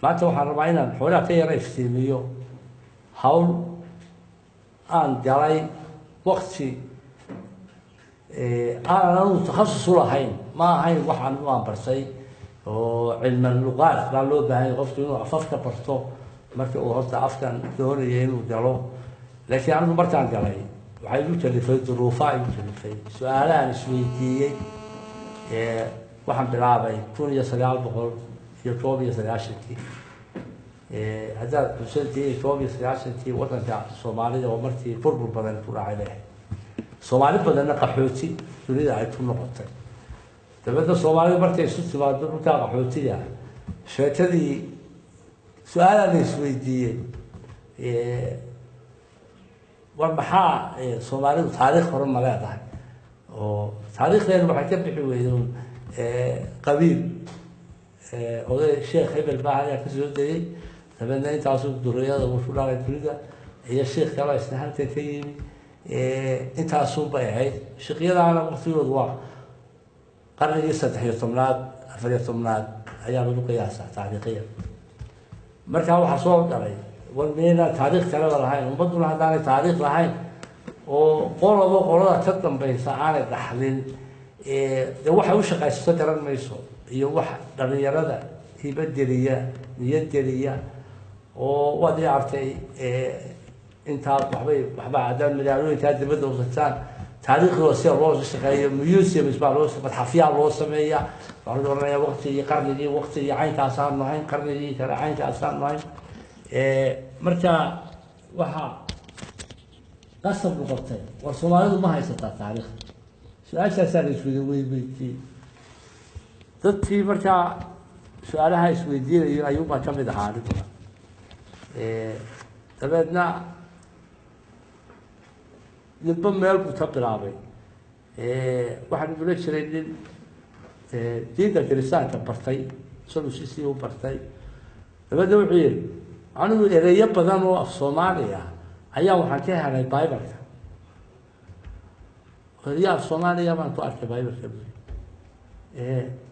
Maanta waxaan rabaa inaan xoolaha ka yara iftiimiyo hawl aan galay wakti aanan anugu takhasus u lahayn. Ma ahayn waxaan u aan bartay oo cilma luqaad baa loo baahanya qofku inuu afafka barto marka uu horta afkan doonaya inuu galo. Laakiin anigu markaan galay waxay igu kalifay duruufaa igu kalifay, su-aalahaan isweydiiyey. Waxaan bilaabay 1991-kii. Haddaad xusantii, 91-kii waddanka Soomaalida oo markii burbur badan ku dhacay lehay, Soomaali badanna qaxooti dunida ay ku noqotay. Dabeedna Soomaalida markay isu timaado dhulkaa qaxootiga, sheekadii su-aalaa la isweydiiyey: war maxaa Soomaalidu taariikh hore ma leedahay? Oo taariikhdeenu waxay ka bixi weyday qabiil, oday sheekh hebel baa ayaa kasoo degay, dabeedna intaasu duriyada uu ku dhalay dunida, iyo sheekh kale isna halkan ka yimi, intaasun bay ahayd. Sheekhyadaana waktigoodu waa qarnigii 13aad, 14aad ayaa lagu qiyaasaa taariikhiya. Markaa waxaa soo galay: war miyaynaan taariikh kaleba lahayn? Ummadduna haddaanay taariikh lahayn oo qoloba qolada ka dambaysa aanay dhaxlin, dee waxay u shaqaysato garan mayso. Iyo wax dhalinyarada hiba geliya, niyad geliya, oo waad ii artay intaa waxbay waxba haddaad magaalooyinkaa dibadda usagtaan, taariikhdooda sida loo shaqeeyo, museums baa loo, madxafyaa loo sameeya. Waxaa lagu oranaya waktigii qarnigii, waktigii caynkaasaan nahayn, qarnigii kale caynkaasaan nahayn. Marka waxaa qasab noqotay: war Soomaalidu ma haysataa taariikh? Su-aashaasaa la isweyda weydiiyey. Dadkii markaa su-aalaha isweydiinayo ayuunbaa ka mid ahaa aniguna. Dabeedna ninba meel buu ka bilaabay. Waxaan igula jiray nin diinta kiristaanka bartay, isagu sisii u bartay. Dabeedna wuxuu yihi: anigu ereyo badan oo af Soomaali ah ayaa waxaan ka helay Bibleka, ereyo af Soomaaliya baan ku arkay Bibleka, bui.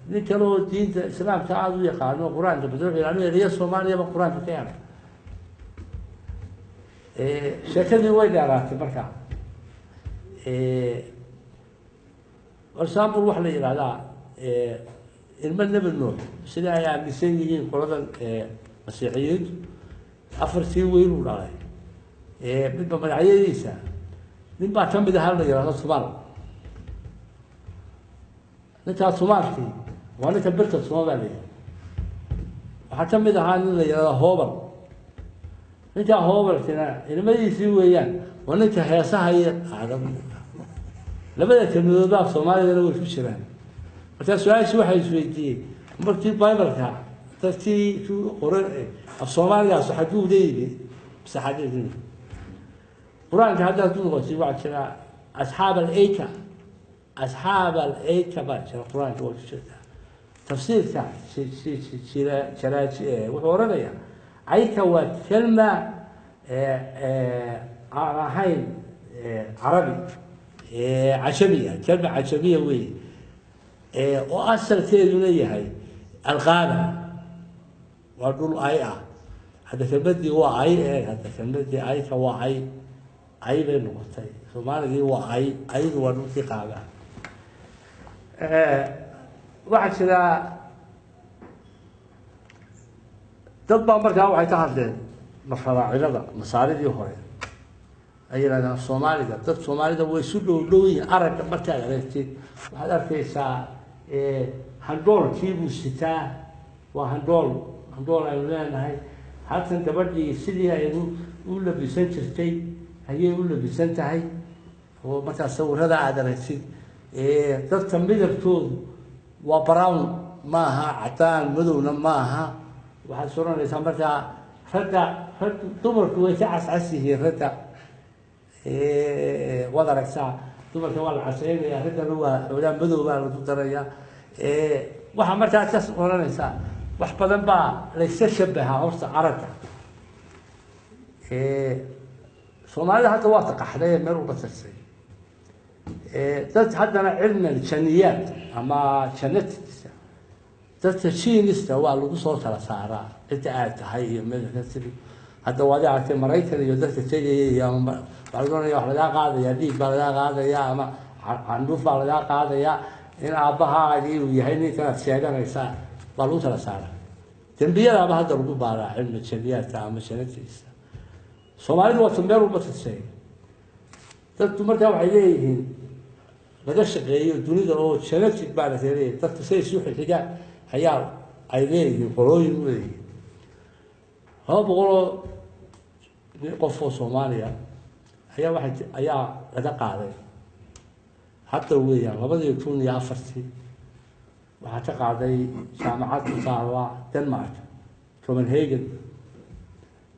Nin kale oo diinta Islaamka aada u yaqaano, Qur-aanka bada, wuxuu yihi: anigu ereyo Soomaaliya baan Qur-aanka ka helay. Sheekadii way dheeraatay. Markaa, for example, waxa la yidhahdaa ilmo Nebi Nuux, sida ay aaminsan yihiin qoladan Masiixiyiintu, afartii weyn uu dhalay midba magacyadiisa, nin baa ka mid ahaa la yihahdo Tumaal. Ninkaa Tumaalkii waa ninka birta tuma baa la yihi. Waxaa ka mid ahaa nin la yihahdo Hobal. Ninkaa Hobalkina ilmadiisii weeyaan, waa ninka heesaha iyo labada kelmadood af Soomaaligana way ku jiraan. Markaa su-aashii waxay isweydiiyey: markii Bibleka dadkii ku qoran af Soomaaligaas xagguu uga yimi mise xaggee ka yimi? Qur-aanka haddaad ku noqotid, waxaa jira asxaab al-eyka, asxaab al-eyka baa jira, Qur-aanka waa ku jirtaa. Tafsiirka jira wuxuu odhanayaa ayka waa kelma aan ahayn Carabi, cajamiya, kelma cajamiya wey, oo asalkeeduna yahay alqaaba, waa dhul ay ah. Hadda kelmadii waa ay, hadda kelmadii ayka waa ay, ay bay noqotay. Soomaaligii waa ay, aydu waa dhulkii qaaba. Waxaa jira dad baa markaa waxay ka hadleen mafaraacilada Masaaridii hore, ay yidhahdaan Soomaaliga, dad Soomaalida way isu dhow dhow yihiin. Aragga markaad aragtid waxaad arkaysaa handhoolkii buu sitaa, waa handhool, handhool aynu leenahay. Halkan gabadhii sidii ay u labisan jirtay ayay u labisan tahay, oo markaa sawirada aada aragtid, dadka midabkoodu waa brown, maaha cadaan, madowna maaha. Waxaad soranaysaa markaa ragga, rag dumarku way ka cascas yihiin ragga. Waad aragtaa, dumarka waa la caseynaya, raggana waa xoogaa madow baa lagu daraya. Waxaa markaa ka oranaysaa wax badan baa layska shabahaa horta aragga. Soomaalida hadda waa taqaxday ee meel uga tagtay. Dad haddana cilmi janiyaad ama genetics Dadka Shiinista waa lagu soo kala saaraa cidda aad tahay iyo madaxa tiri. Hadda waad aragtay Maraykan iyo dadka tegaya, iyo ama waxaa laga oranaya wax lagaa qaadayaa, dhiig baa lagaa qaadayaa ama candhuuf baa lagaa qaadayaa, in aabbahaagii uu yahay ninkanaad sheeganaysaa baa lagu kala saaraa. Dembiyadaaba hadda lagu baaraa cilmi jamiyaadka ama genetics. Soomaalidu waa meel walba tasheegay. Dadku markaa waxay leeyihiin laga shaqeeyo dunida oo genetic baa la leeyahay, dadka say isu xigaan ayaa ay leeyihiin, qolooyin u leeyihiin. 200 oo qof oo Soomaaliya ayaa waxay ayaa laga qaaday hadda weeyaan 2004-tii. Waxaa ka qaaday jaamacad ku taala Denmark, Copenhagen.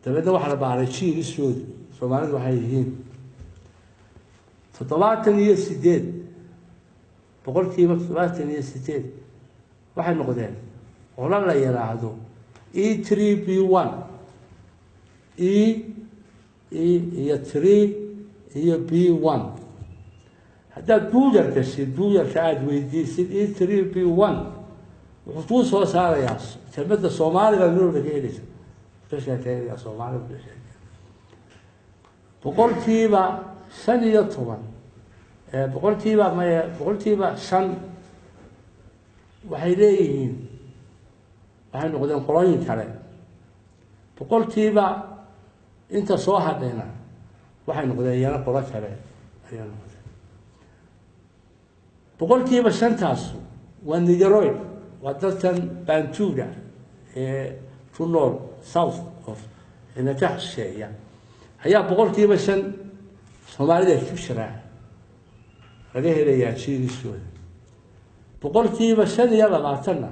Dabeedna waxaa la baaray jiiliskooda Soomaalidu waxay yihiin. 78%, 78% waxay noqdeen qolo la yiraahdo E3B1, E E iyo three iyo B1. Haddaad Google gashid, Googleka aada weydiisid E3B1, wuxuu kuu soo saarayaa kelmadda Soomaaliga meel ka helaysa, ka sheekeynaya Soomaaliga ka sheekeynaya. 15%, boqolkiiba maye, 5% waxay leeyihiin waxay noqdeen qolooyin kale. Boqolkiiba inta soo hadhayna waxay noqdeen iyana qolo kale ayaa noqdeen. 5%-taasu waa Negroid, waa dadkan Bantuga ee ku nool south of inaka shisheeya ayaa 5% Soomaalida ku jiraa laga helayaa jiiliskooda. 25%-na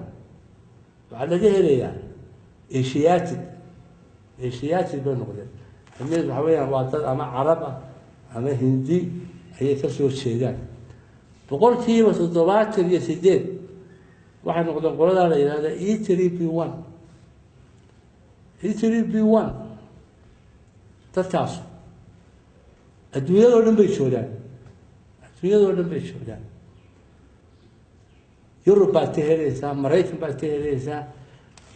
waxaa laga helayaa Asiatic. Asiatic bay noqdeen. Mid waxa weeyaan waa dad ama Carab ah ama Hindi ayay ka soo jeedaan. 78% waxay noqdeen qoladaa la yihahda E3B1, E3B1. Dadkaas adduunyadoo dhan bay joogaan, adduunyadoo dhan bay joogaan. Yurub baad ka helaysaa, Maraykan baad ka helaysaa,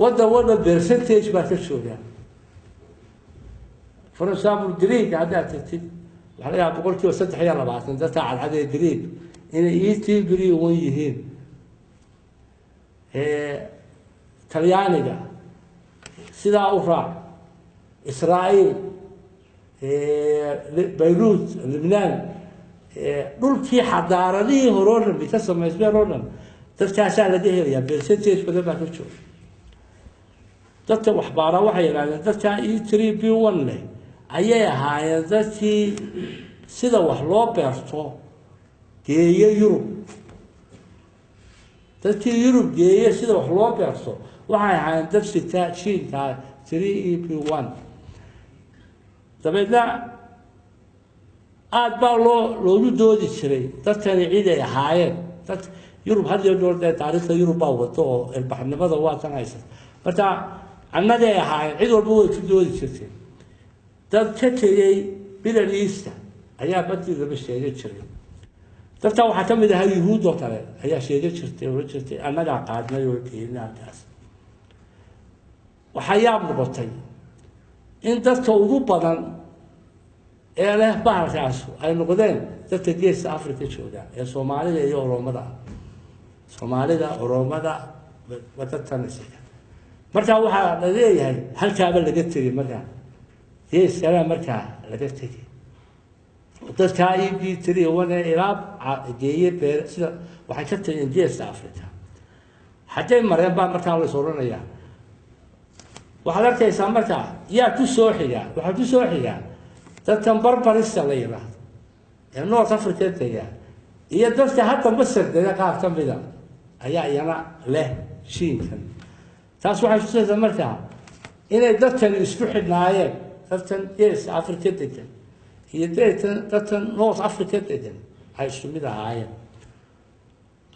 waddan walba percentage baad ka joogaan. For example, Greek haddaad tagtid, waxaa laga yaaba 23% dadka cadcad ee Greek inay E3B1 yihiin. Talyaaniga sidaa u raac, Israa'iil, Bayruut, Libnaan, dhulkii xadaaradihii hore oo dhan bay ka samaysmeen oo dhan dadkaasaa laga helayaa, percentage badan baa ka jooga. Dadka waxbaara waxay yidhahdeen dadkaa E3B1 leh ayay ahaayeen dadkii sida wax loo beerto geeye Yurub. Dadkii Yurub geeye sida wax loo beerto waxay ahaayeen dad sita jiinka 3EB1. Dabeedna aada baa loogu doodi jiray dadkani cid ay ahaayeen. Dad Yurub had iyo goor dee taariikhda Yurub baa wado oo ilbaxnimada waa tan haysata. Marka annagay ahaayeen, cid walba way ku doodi jirtay. Dad ka tegey Middle East ayaa badii laba sheegan jiray. Dadka waxaa ka mid ahaa Yuhuud oo kale ayaa sheegan jirtay, oran jirtay annagaa qaadnay oo keenay halkaas. Waxaa yaab noqotay in dadka ugu badan ee leh bahalkaas ay noqdeen dadka Geeska Africa jooga ee Soomaalida iyo Oromada ah. Soomaalida, Oromada waa dadkan isaga. Markaa waxaa la leeyahay halkaaba laga tegey, markaa geeskana markaa laga tegey dadkaa EB31 ee ilaa geeye beer sida waxay ka tageen Geeska Africa. Xaggay mareen baa markaa la is oranayaa. Waxaad arkaysaa markaa yaa ku soo xigaa, waxaa ku soo xigaa dadkan Barbarista la yidhaahdo ee North Africa dega iyo dadka hadda Masar dega qaar ka mida ayaa iyana leh shiinkan. Taas waxay tusaysaa markaa inay dadkani isku xidhnaayeen, dadkan Geeska Africa degan iyo dadkan North Africa degan ay isku mid ahaayeen.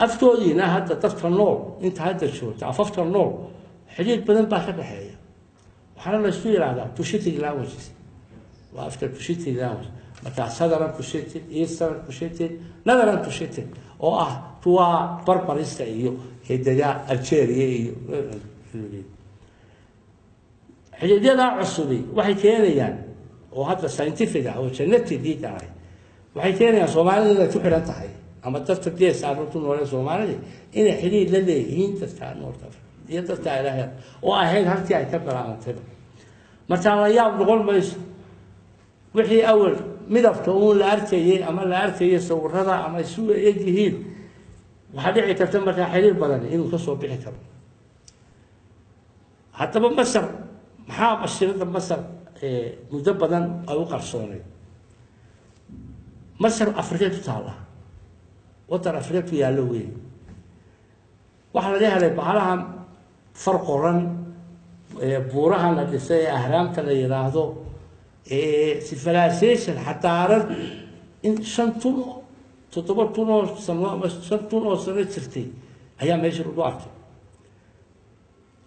Afkoodiina hadda dadka nool inta hadda joogta afafka nool xidhiir badan baa ka dhexeeya. Waxaana la isku yidhahdaa Cushitic languages, waa afka Cushitic language. Markaa Southern Cushitic, Eastern Cushitic, Northern Cushitic oo ah kuwa Barbarista iyo degaa Algeria iyo xidhiidyadaa cusubi waxay keenayaan, oo hadda scientific ah oo genetic ah, waxay keenayaan Soomaalida inay ku xidhan tahay ama dadka gees aan ku noolee Soomaalida inay xidhiidh la leeyihiin dadka North Africa iyo dadka ilaahay oo ahayd halkii ay ka bilaabantay. Markaa la yaab noqon mayso wixii awal midabka uun la arkayay ama la arkayay sawirada ama isu eg yihiin. Waxaa dhici karta markaa xiriir badan inuu kasoo bixi karo. Haddaba Masar, maxaa mashirada Masar muddo badan ay u qarsooneyd? Masar Afrika ku taalla, waddan Afrika ku yaallo weyn. Waxaa laga helay bahalahan far qoran, buurahan la dhisay ee Ahraamta la yidhaahdo, civilization, xadaarad in 5000, 7000 oo sano ama 5000 oo sano jirtay ayaa meesha lagu arkay.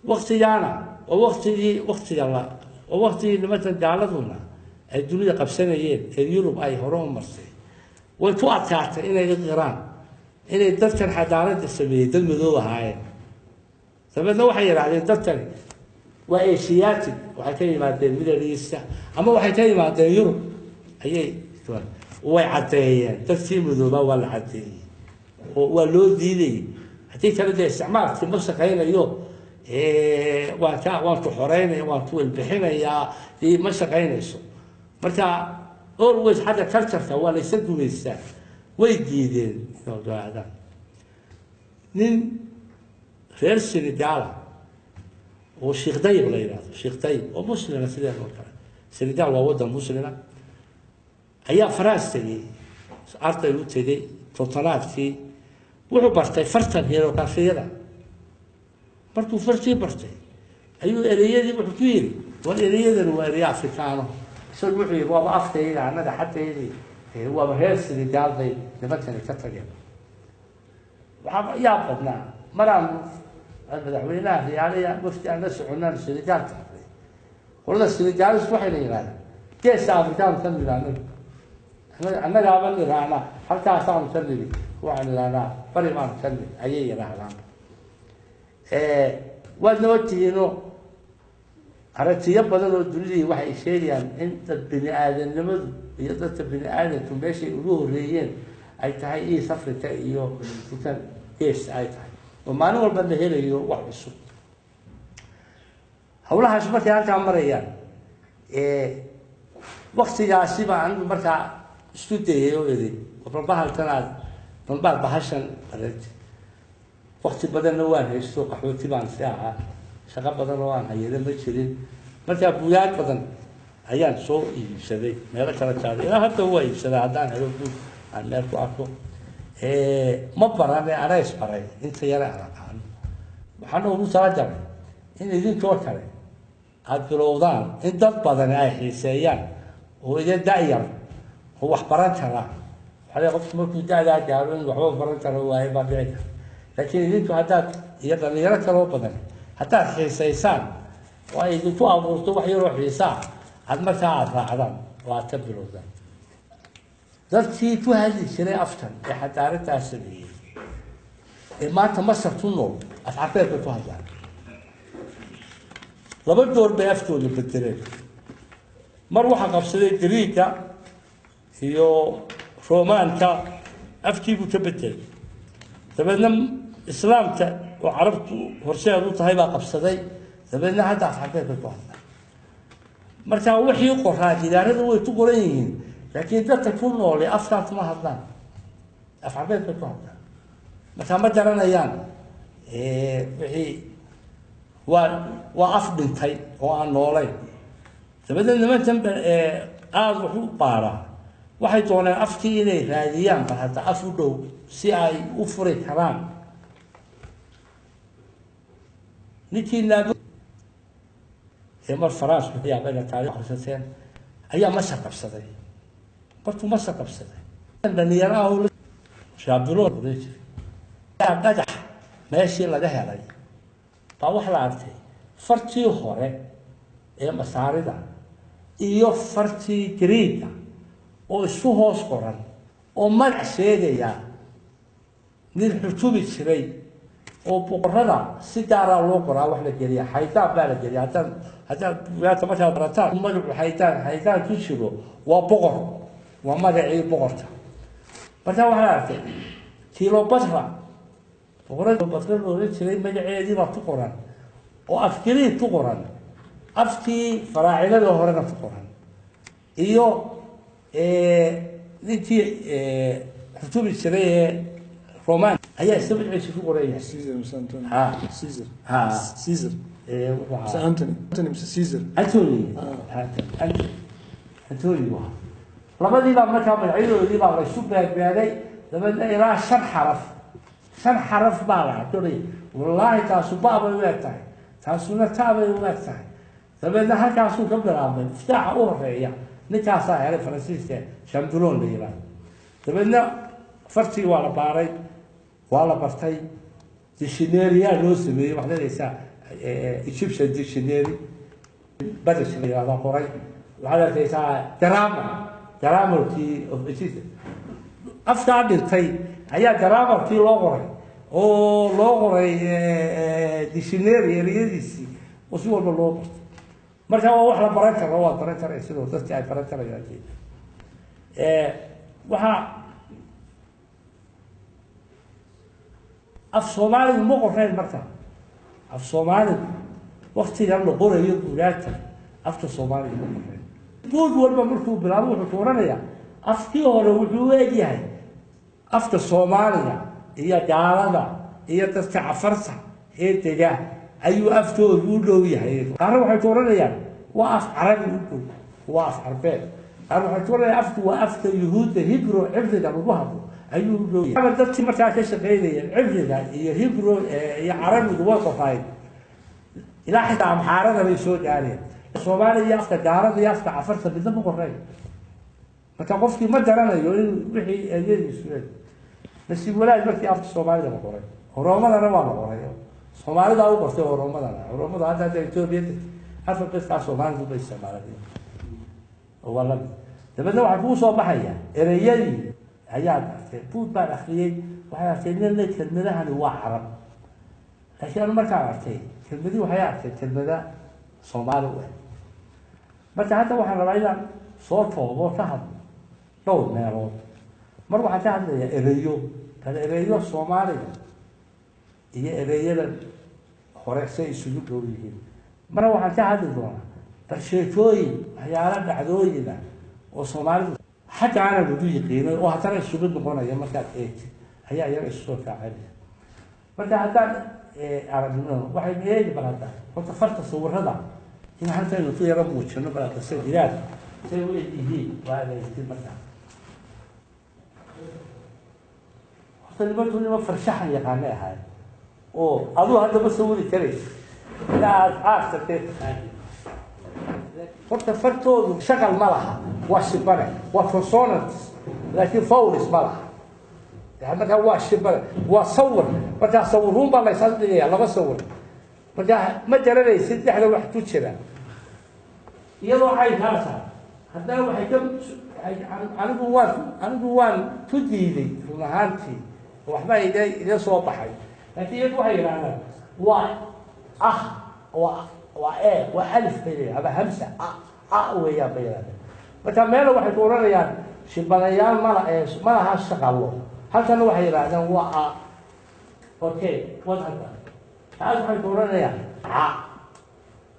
Waktigaana waa waktigii waktiga la waa waktigii nimankan gaaladuna ay dunida qabsanayeen ee Yurub ay hore u martay. Way ku adkaatay inay iqiraan inay dadkan xadaaradda sameeyey dad madoob ahaayeen. Dabeedna waxay yidhahdeen dadkani waa Asiatic, waxay ka yimaadeen Middle East ama waxay ka yimaadeen Yurub ayay. Way caddeeyeen dadkii madoobaa, waa la caddeeyey oo waa loo diidayay. Haddii kale dee isticmaalkii ma shaqaynayo, waan ka waan ku xoreynaya, waan ku ilbixinayaa, dee ma shaqaynayso. Marka always xagga cultureka waa laysa gumaystaa. Way diideen inay ogolaadaan. Nin reer Senegala oo Sheekh Dayib la yidhahdo, Sheekh Dayib oo muslima sideen oo kale, Senegal waa waddan muslima, ayaa Faraas tegey, arday u tegey 50aadkii. Wuxuu bartay fartan hieroglyphiyada. Markuu fartii bartay ayuu ereyadii wuxuu ku yidhi: "War, ereyadani waa ereyo Afrikaano." Isagu wuxuu yidhi: "Waaba afkayga, annaga xaggaydii waaba reer Senegal bay nimankani ka tageen." Waxaa yaab badnaa maraan madaxweynaha Riyaaliya wafdi aan la soconaan Senegal tagnay, qolada Senegalis waxayna yidhahdeen: "Geeska Afrikaanu ka nidhi, annaga annagaaba nidhahnaa, halkaasaanu ka nidhi, waxaan idhahnaa bari baanu ka nidhi," ayay yidhaahdaan. Waad noo tihiino aragtiyo badan oo dunidii waxay sheegayaan in dad bini aadamnimadu iyo dadka bini aadamku meeshay ugu horreeyeen ay tahay East Africa iyo dhulkan gees ay tahay, oo maalin walba la helayo wax cusub. Hawlahaas markay halkaa marayaan, waktigaasi baa anigu markaa isku dayay oo iri: "Balbahalkan aad balbaal bahashan aragti." Wakti badanna waan haysto, qaxooti baan si ahaa, shaqo badan oo aan hayada ma jirin. Markaa buugaag badan ayaan soo iibsaday, meelo kala jaaday. Ilaa hadda waa iibsadaa haddaan helo buug aan meel ku arko. Ma barane, anaa isbaray inta yare aan aqaano. Waxaan ugu talagalay in idinkoo kale aada bilowdaan, in dad badani ay xiiseeyaan oo idin da-yar oo wax baran kara. Waxaa qofku markuu da-daa gaaro in waxba baran karo waaye baa dhici karta, laakiin idinku haddaad iyo dhalinyaro kaloo badan haddaad xiisaysaan oo ay idinku abuurto wax yaroo xiisaa, aad markaa aada raacdaan oo aad ka bilowdaan. Dadkii ku hadli jiray afkan ee xadaaraddaa sameeyey ee maanta Masar ku nool af Carbeed bay ku hadlaan. Laba goor bay afkooda bedeleen. Mar waxaa qabsaday Griiga iyo Romaanka, afkii buu ka bedelay. Dabeedna Islaamka oo Carabtu horseed u tahay baa qabsaday. Dabeedna hadda af Carbeed bay ku hadlaan. Marka wixii qoraa gidaarada way ku qoran yihiin, laakiin dadka ku noole afkaa kuma hadlaan, af Carbeed bay ku hadlaan. Marka ma garanayaan wixii waa af dhintay oo aan noolayn. Dabeedna nimankan aada wax u baaraa waxay dooneen afkii inay raadiyaan, bal hadda af u dhow si ay u furi karaan. Ninkii naab ee mar France yaaba ina taariikh akhrisateen ayaa Masar qabsaday. Markuu Masar qabsaday, dhalinyaro ah oo shaabilo oran jiray dhagax meeshii laga helay baa waxa la arkay fartii hore ee Masaarida iyo fartii Griiga. oo isku hoos qoran oo magac sheegaya nin xutubi jiray oo boqorada si gaaraa loo qoraa wax la geliya xaydaan baa la geliya. Haddaan bugaagta markaad barataan magacu xaydaan ku jiro waa boqor, waa magacii boqorka. Markaa waxaa aragtay Kilobatra, boqorada Batra la oran jiray magaceedii baa ku qoran oo afgiriig ku qoran, afkii faraacinada horena ku qoran, iyo ninkii xutubi jiray ee Roman ayaa isla magaciisa ku qoran yahay. Caesar mise Antony? Ha. Caesar. Ha. Caesar. Wuxuu mise ahaa Antony. Antony mise Caesar. Antony. Antony waa labadii baa markaa magacyadoodii baa laysu beegbeegay. Dabeedna ilaa shan xaraf baa la odhanaya. Wallaahi taasu ba bay u eg tahay, taasuna ta bay u eg tahay. Dabeedna halkaasuu ka bilaabmay miftaaxa u horeeya. Ninkaasaa helay Faransiiska Champollion la yiraahdo. Dabeedna fartii waa la baaray, waa la bartay, dictionary-yaa loo sameeyey. Waxaad leedaysaa Egyptian dictionary Badash la yiraahdo qoray. Waxaad arkaysaa grammarkii of Egypt, afkaa dhintay ayaa grammarkii loo qoray oo loo qoray dictionary ereyadiisii oo si walba loo bartay. Marka waa wax la baran karo, waad baran karaya sidoo dadki ay baran karayaan. Waxaa af Soomaaligu ma qorayn marka. Af Soomaaligu waktigan la qorayo buugaagta afka Soomaaliga ma qorayn. Buug walba markuu bilaabo wuxuu ku oranayaa afkii hore wuxuu u egyahay afka Soomaaliga iyo gaalada iyo dadka Cafarta ee dega ayuu afkoodu u dhow yahay. Qaarna waxay ku oranayaan waa af Carabi u dhow, waa af Carbeed. Qaarna waxay ku oranayaan afku waa afka Yuhuudda, Hibro, Cibriga lagu hadlo ayuu u dhow yahay. Dadkii markaa ka shaqeynayeen Cibriga iyo Hibro iyo Carabigu way qoraayeen, ilaa xitaa Amxaarada bay soo gaareen. Soomaaliya iyo afka gaalada iyo afka Cafarta midna ma qorayn. Marka qofkii ma garanayo in wixii eedadiisu leeyahay. Nasiib walaag markii afka Soomaalida la qoray, Oroomadana waa la qoray, Soomaalida u qortay Oroomadana. Oroomada hadda Etoobiya alfabetkaa Soomaalidu bay isticmaalaan oo waa lamid. Dabeedna waxaa kugu soo baxaya ereyadii ayaad arkay. Buug baan akriyey, waxay arkay nin le kelmadahani waa Carab, laakiin anu markaan arkay kelmadii waxay arkay kelmada Soomaali u eg. Marka hadda waxaan rabaa inaan soo toobo ka hadlo dhowr meelood. Mar waxaan ka hadlayaa ereyo kale, ereyo Soomaaliga iyo ereyada hore say isugu dhow yihiin. Marna waxaan ka hadli doonaa bal sheekooyin, waxyaalo dhacdooyin ah oo Soomaalidu xaggaana lagu yiqiinay oo haddana isugu noqonaya markaad eegtid ayaa iyaga isu soo kaacinaya. Marka haddaan aragno waxaynu eegi bal hadda horta farta sawirada in halkaynu ku yaro muujino bal hadda say jiraan, say u eg yihiin waa adeegtid. Marka horta nimanku nima farshaxan yaqaanay ahaay oo aduu hadda ma sawiri karaysa ilaa aad aartatee taqaanid. Horta fartoodu shaqal ma laha, waa shibane, waa consonants laakiin vowels ma laha. Yani markaa waa shibane, waa sawir. Markaa sawiruun baa la ysdhigaya laba sawir, markaa ma garanaysid dhexda wax ku jira. Iyadoo caynkaasa haddana waxay ka anigu waan ku diiday run ahaantii, waxba iga soo baxay, laakiin iyagu waxay yidhahdaan waa ah, waa e, waa alif bay leeyahay ama hamsa a a weeyaan bay yidhahdeen. Marka meela waxay ku odhanayaan shibanayaal mala ma laha shaqalo, halkana waxay yidhahdeen waa a. Okay, wad hadda taas waxay ku odhanayaan ca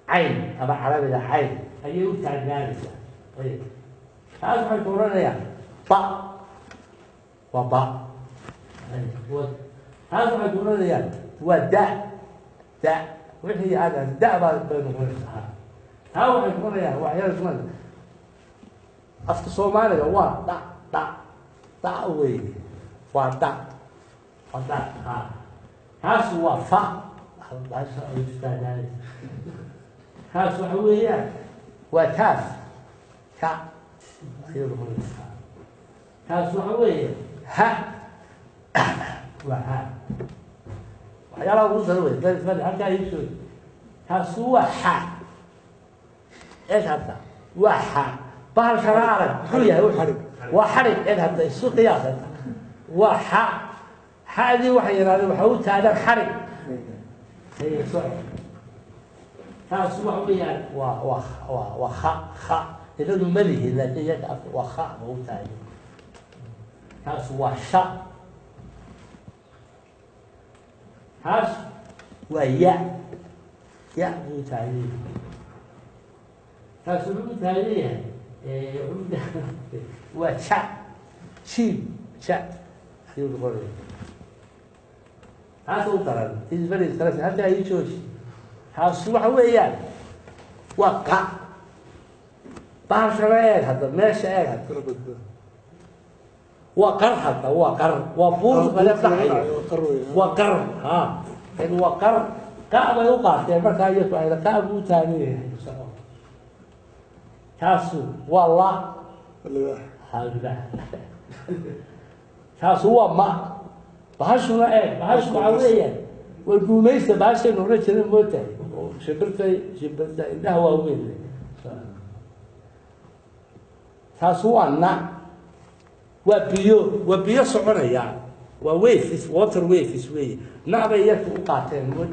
cayn ama Carabiga cayn ayay u taagnaanaysaa. Ayib, taas waxay ku odhanayaan ba, waa ba. Ayib, wad taas waxay ku odhanayaan waa da da, wixii aad da baa bay noqonaysaa. Taa waxay ku odhanayaan waxyaala isma afka Soomaaliga waa dha dha dha wey, waa dha, waa dha. Ha, taas waa fa, taas waxa weeyaan waa taaf ka ayay noqonaysaa. Taas waxa weeye ha, waa ha. Waxyaalaha ugu dara wey bal halkaa ii soo. Taasu waa xa, eeg hadda waa xa. Bahalkana arag muxuu yahay? Wuxuu waa xarig. Eeg hadda, isu qiyaasata, waa xa, xadii waxay yidhahdeen waxa u taagan xarig. Haye, soco. Taas waxa weeyaan waa kha. Kha inadu ma lihi, laakiin iyaga afka waa kha ma u taagan. Taas waa sha, taas waa ya, ya buu taagan yahay. Taas wuxuu u taagan yahay, waa ja, jiim, ja ayuu noqonaya. Taas u daran is very interesting. Halkaa ii jooji. Taas waxa weeyaan waa qa. Bahalkana eeg hadda, meesha eeg hadda, waa qar hadda, waa qar, waa buur male dhaxayo, waa qar. Ha, waa qar, qa bay u qaateen. Markaa iyaku ayna qa buu taagan yahay. Taasu waa la libaax. Taasu waa ma. Bahashuna eeg, bahashu waxaa weeyaan waa guumaysta, bahashaynu odhan jirin mootahay oo shimbirta, shimbirta indhaha waaweyn leh. Taasu waa na, waa biyo, waa biyo soconaya, waa waves, water waves weeye. Na bay iyaka u qaateen mood.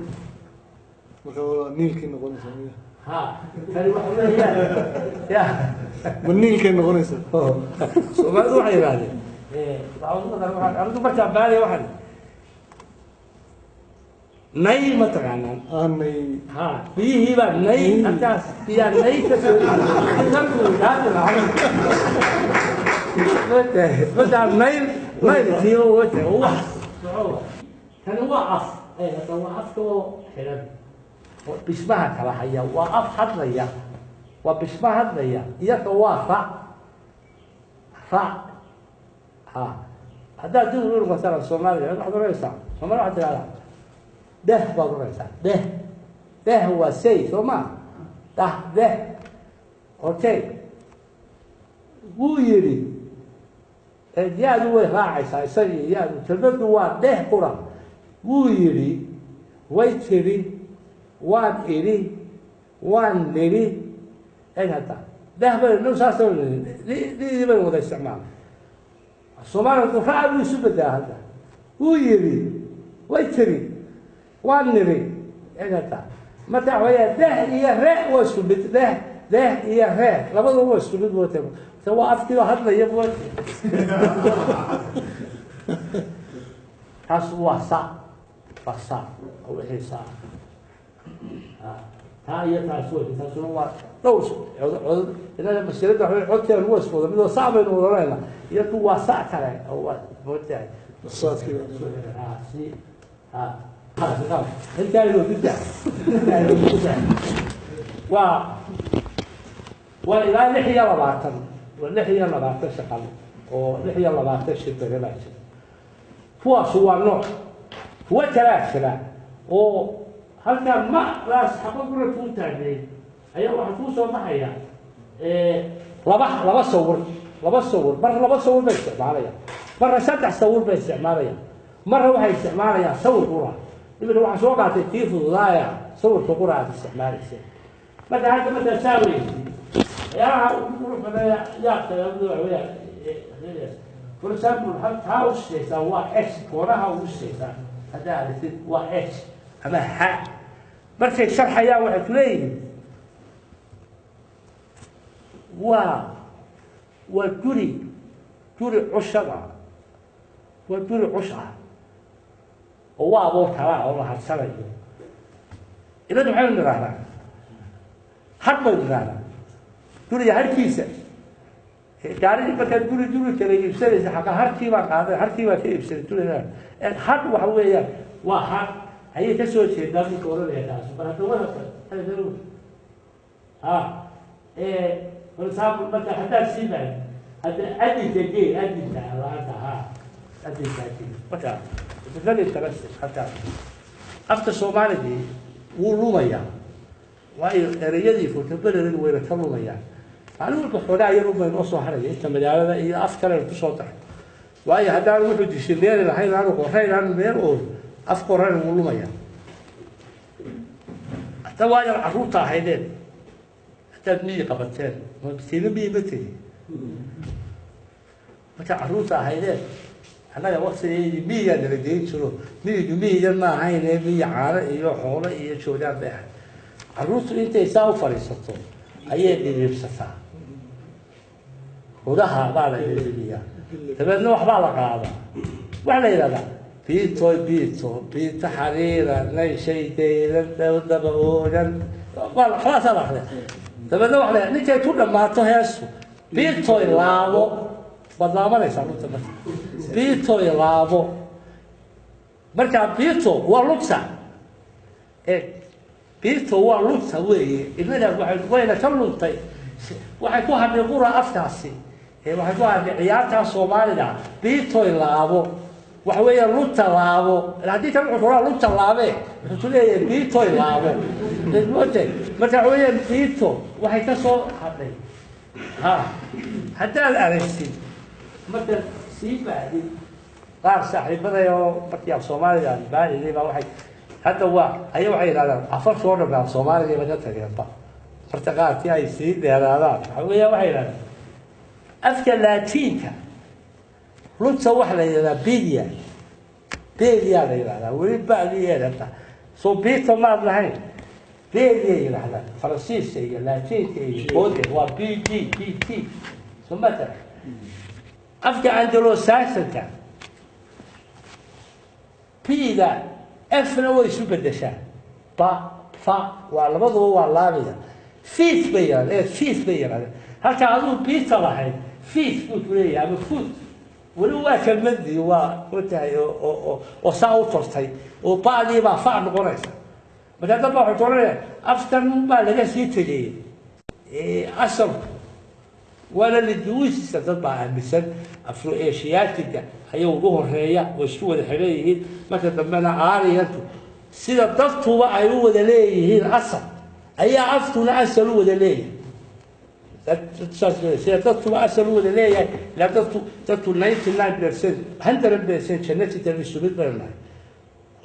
Marka waa niilkay noqonaysaa miya? Ha, tani waxa weeyaan ya. Ma niilkay noqonaysaa? Soomaalidu waxay yidhahdeen, anigu markaan baanaya waxaan nay ma taqaanaan? Aanay. Ha, biyihii baa nay, halkaas biyaa nay ka soo mataa nayl, naylkiiba wata wax soco. Tani waa af, hadda waa afka oo xiran oo bismaha kala haya, waa af hadlaya, waa bisma hadlaya. Iyaka waa ra, ra. Ha, haddaad dib ugu noqotana Soomaaliya waxaad oranaysaa, Soomaaliya waxaad tidhahdaa deh baad oranaysaa, deh, deh waa say, soo ma dah deh. Okay, wuu yidhi ya-du way raacaysaa isagii ya-du, kelmaddu waa dheh qura. Wuu yidhi, way tiri, waan idhi, waan nidhi. Eg hadda, deh baynu saas didii baynu wada isticmaala. Soomaaliya raa buu isu bedelaa hadda. Wuu yidhi, way tiri, waan nidhi. Eg hadda, marka waxa deh iyo re waa isku mid. Deh, deh iyo re labaduba waa isku mid. Moota waa afkii oo hadlaya moota. Taas waa sa, waa sa, wixii sa. Taa iyo taas wey, taasuna waa dhowr cod. Inaga mashkiladda waxa codkeenu waa isku wada mid oo sac baynu wadanayna, iyaku waa sac kale oo waa mootahay. Saadkii. Si intaaynu ku daa, intaaynu ku daa. Waa ilaa 26, waa 26 shaqal oo 26 shimbire baa jira. Kuwaasu waa nooc. Kuwa kalaa jira oo halkaa ma laas xabo gura kuu taagnayd ayaa waxaa kuu soo baxaya laba sawir, laba sawir. Mar laba sawir bay isticmaalayaan, marna saddex sawir bay isticmaalayaan, marna waxay isticmaalayaan sawir qura. Imika waxaan soo qaatay tii fududaaya, sawirka qura aad isticmaalaysa. Marka hadda markaa saa weysi waxyaalaha ugu qurux badan yaabka waxa weeyaan, for example, taa u shishaysaa waa h, koonaha ugu shishaysaa haddaa aragtid waa h ama ha. Markay sharxayaan waxay ku leeyihiin waa guri, guri cushada, waa guri cush ah oo waa aboor kala oo la harsanayo. Inadu maxaynu nidhahnaa? Hadh baynu nidhahnaa, guriga harkiisa. Gaari markaad guri kala iibsanaysa, xaqa harkii baan qaaday, harkii baan ka iibsanay guriga. Hadh waxa weeyaan waa hadh ayay ka soo jeedaa ninka oranaya taas. Bal hadda wada ha, for example, marka haddaad sii bahay hadda adinka gee, adinka laanta, ha, adinka gee. Marka very interesting halkaas afka Soomaaligii wuu lumayaa, waayo ereyadii vocabulary wayna ka lumayaan maalin walba. Xoogaa yar un bay noo soo haraya inta magaalada iyo af kalena kusoo daray, waayo haddaan wuxuu dictionary lahayn, aanu qorayn, aanu meel oo af qoran, wuu lumaya. Hadda waayo carruurta ahaydeen Haddaad miyi qabateen, tiina miyi ma tegi. Marka carruurta ahaydeen, annaga waktigeedii miyigaa nala geyn jiro. Miyigu miyigan ma ahayne, miyi caano iyo xoolo iyo joogaan bay ahayd. Carruurtu intay saa u fadhiisato ayay dhiriibsataa, hudaha baa la dhiriibiyaa, dabeedna waxbaa la qaadaa. Waxaa la yidhahdaa biito biito biito xariira nayshay daylan daba oogan, waxbaasaa la akriya. Dabeedna waxa la yidhahdaa ninkay ku dhammaato heestu, biitoy laabo. Waad laabanaysaa lugta marka, biitoy laabo. Marka biito waa lugta, biito waa lugta weeye. Innaga waxay wayna ka luntay, waxay ku hadhay qura afkaasi, waxay ku hadhay ciyaartaa Soomaalida. Biitoy laabo waxa weeye lugta laabo. Haddii kan wuxuu kuraa lugta laabe, wuxuu ku leeyahay biitoy laabo mote. Marka waxa weeyaan biito waxay ka soo hadhay. Ha haddaad aragtid marka sii baadid, qaar saaxiibaday oo markii af Soomaaliga aan baadhiday baa waxay hadda waa aya waxay yidhahdaan afarta oo dhan af Soomaaliga ba ka tageenba. Marka qaarkii ay sii dheeraadaan, waxa weeyaan waxay yidhahdaan afka Laatiinka lugta waxa la yidhahdaa bidia, bedia la yidhahdaa. Weli badiyeed hadda soo bito maad lahayn, bedia yidhahdaan Faransiiska iyo Laatiinka iyo bode waa b d b t soo matala. Afka Anglo Saxonka p-da f-na way isu bedeshaa, ba fa waa labaduba waa laabaya. Feet bay yidhahdeen, feet bay yidhahdeen. Halka aduu bita lahayd, feet buu ku leeyahay ama foot. Weli waa kelmadii waa otahay oo saa u tortay oo ba'dii baa fa noqonaysa. Marka dad baa waxay koranayaan afkan baa laga sii tegayey asalku waana linguistiska. Dad baa aaminsan Afro Asiatiga ayaa ugu horeeya oo isku wada xiran yihiin, marka dambena Aariyantu. Sida dadkuba ay u wada leeyihiin asal ayaa aftuna asal u wada leeyahay. Sida dadkuba asal u wada leeyahay, ilaa dadku 99%, 100% genetically isku mid baynu nahay.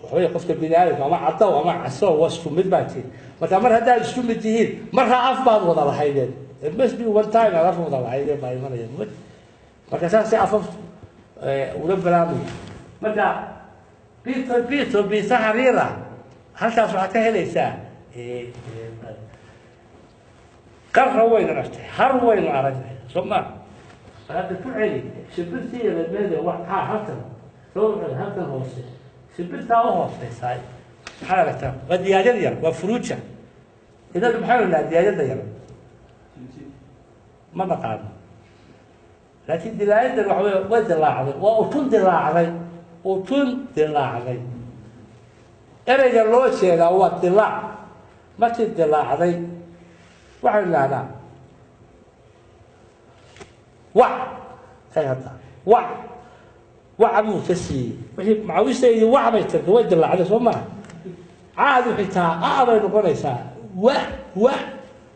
Waxaweye qofka bini aadamka ama caddow ama casow waa isku mid baa tihin. Marka mar haddaad isku mid tihiin, markaa af baad wada lahaydeen. It must be one time aad af wada lahaydeen baa imanaya. Marka saasay afaftu ula bilaabmaya. Marka bito bito bito xariira, halkaas waxaad ka helaysaa qarra waynu aragtay, har waynu aragnay, soo ma? Hadda ku celi shimbirtii lamede waxaa halkan soo halkan hoose, shimbirtaa u hooseysaa maxaad aragtaa? Waa diyaajad yar, waa furuuja. Inagu maxaynu dhahaa diyaajada yar ma naqaano, laakiin dilaayadan waxa wey way dilaacday, waa utun dilaacday, utun dilaacday. Ereyga loo jeedaa waa dilaac. Markii dilaacday waxaynu idhahdaa wac kay hadda wac waca buu ka siiyey wixii macawistaydii wac bay tirtay, way dilaacday, soo maha? Caadu xitaa a bay noqonaysaa wa wa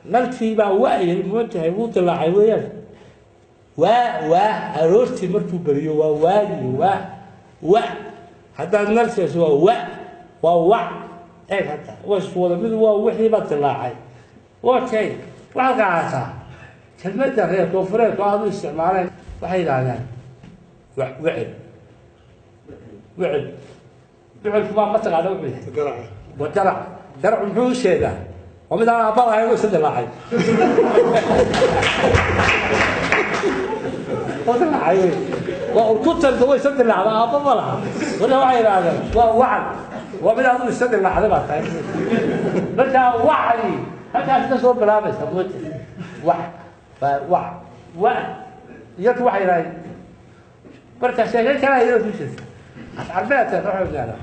nalkii baa wa yiri, moogtahay, wuu dilaacay weeyaan. Waa waa aroortii markuu beriyo waa waagii waa wa. Haddaad nalkeesu waa wa, waa wac. Eeg hadda waa isku wada mid, waa wixii baa dilaacay. Okay, waxaad qaadataa kelmadda reer koonfureedku aada u isticmaaleen. Waxay yidhaahdaan wicil wicil. Wicilku maa mataqaana wuxuu yahay? Garaca. Waa garac. Garacu muxuu u sheegaa? Waa mid aan aabba lahayn oo isa dilaacay oo dilaacay wey. Waa urkutanka way isa dilaacda, aabba ma laha. Wala waxay yidhahdeen waa wacal, waa mid aadu isa dilaacday baa tahay. Marka wacdi halkaas ka soo bilaabaysa moota wac waa wac wa iyaku waxay yidhahdeen. Marka sheeke kale iyada ku jirta af carbeedka waxay yidhahdaa,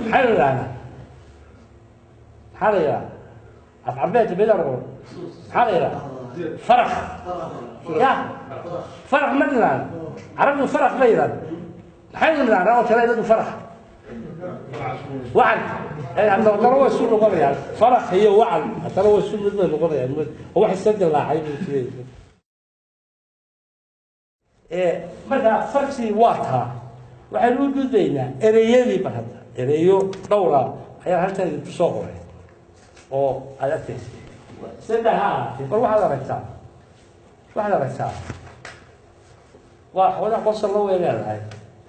maxaynu yidhahdaa, maxaa la yidhahdaa af carbeedka midaan qoro, maxaa la yidhahdaa? Farax ya farax ma nidhaahno? Carabtu farax ma yidhahdo. Maxaynu nidhahnaa oo kale inagu? Farax, wacal. Haddana waa isu noqonayaan farax iyo wacal, haddana waa isu mid bay noqonayaan oo wax isa dilaacay buu jiray. Marka farsi waa taa. Waxaynu u gudbaynaa ereyadii. Bar hadda ereyo dhowra ayaa halkan idinku soo qoray oo aad arkaysa. Saddex ha ahaatee, bal waxaad aragtaa, waxaad aragtaa, waa xoogaa qosol la way leedahay.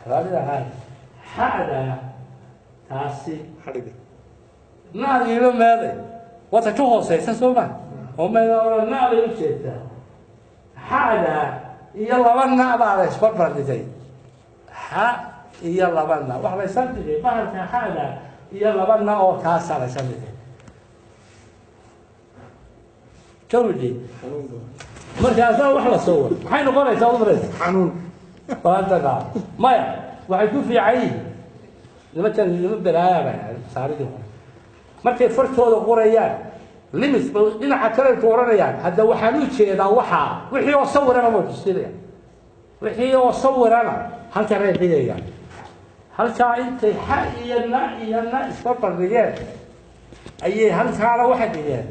Raallida ahaay, xa'da taasi xadhiga naadiina meeday wata ka hooseysa, soo ma oo meeda oran na bay u jeedtaa. Xa'da iyo laba na baa la isbarbar dhigay, xa iyo laba na wax la isla dhigay, bahalka xa'da iyo laba na oo kaasaa la isla dhigay kawdhi. Xanuun baa. Markaasaa wax la soo waro, maxay noqonaysaa umaraysa? Xanuun. Balantaga maya, waxay ku fiican yihiin nimankan, niman balaaya bay ahayd masaaridii hore. Markay fartooda qorayaan limit ba dhinaca kale ku oranayaan. Hadda waxaan u jeedaa waxaa wixii oo sawirana way tusinayaan, wixii oo sawirana halkanay dhigayaan. Halkaa intay xa iyo na iyo na isba bardhigeen ayay halkaana waxay dhigeen